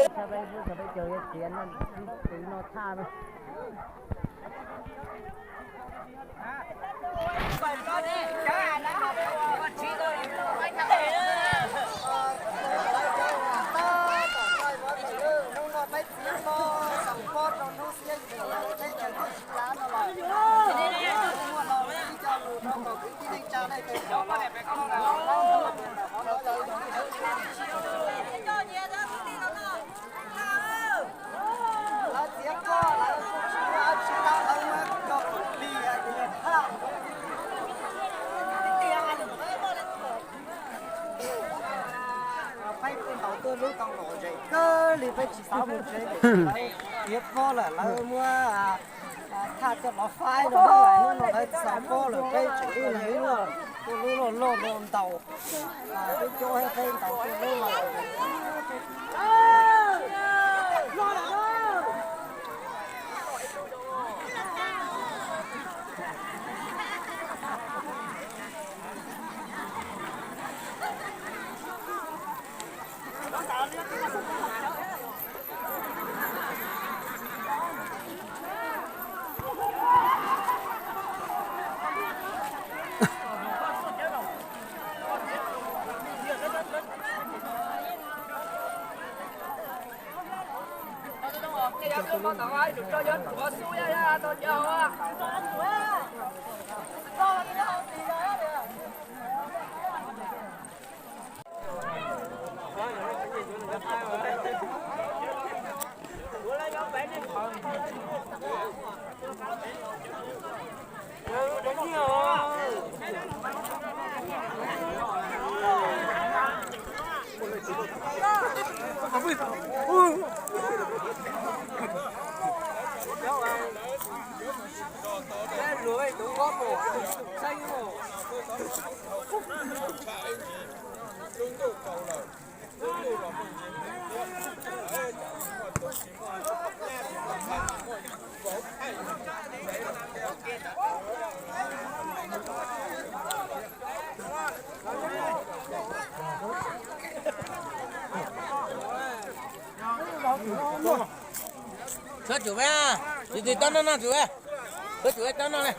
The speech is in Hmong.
Peb caug txiav no, txiv no thaj no. Peb ntaus tuaj lub tau lom zem kawg li, peb tsis xav mus tsev, lawv tiav pob lawm, lawv muab thaj coj los faib rau lawv, hnub no lawv txaus pob lawm, peb tseem tuaj lub loj loj no ntaus, peb coob thiab peb ntaus tuaj lub loj. Tshuav tsum, tus twg tau noj no tsum, tshuav tsum tau noj ne.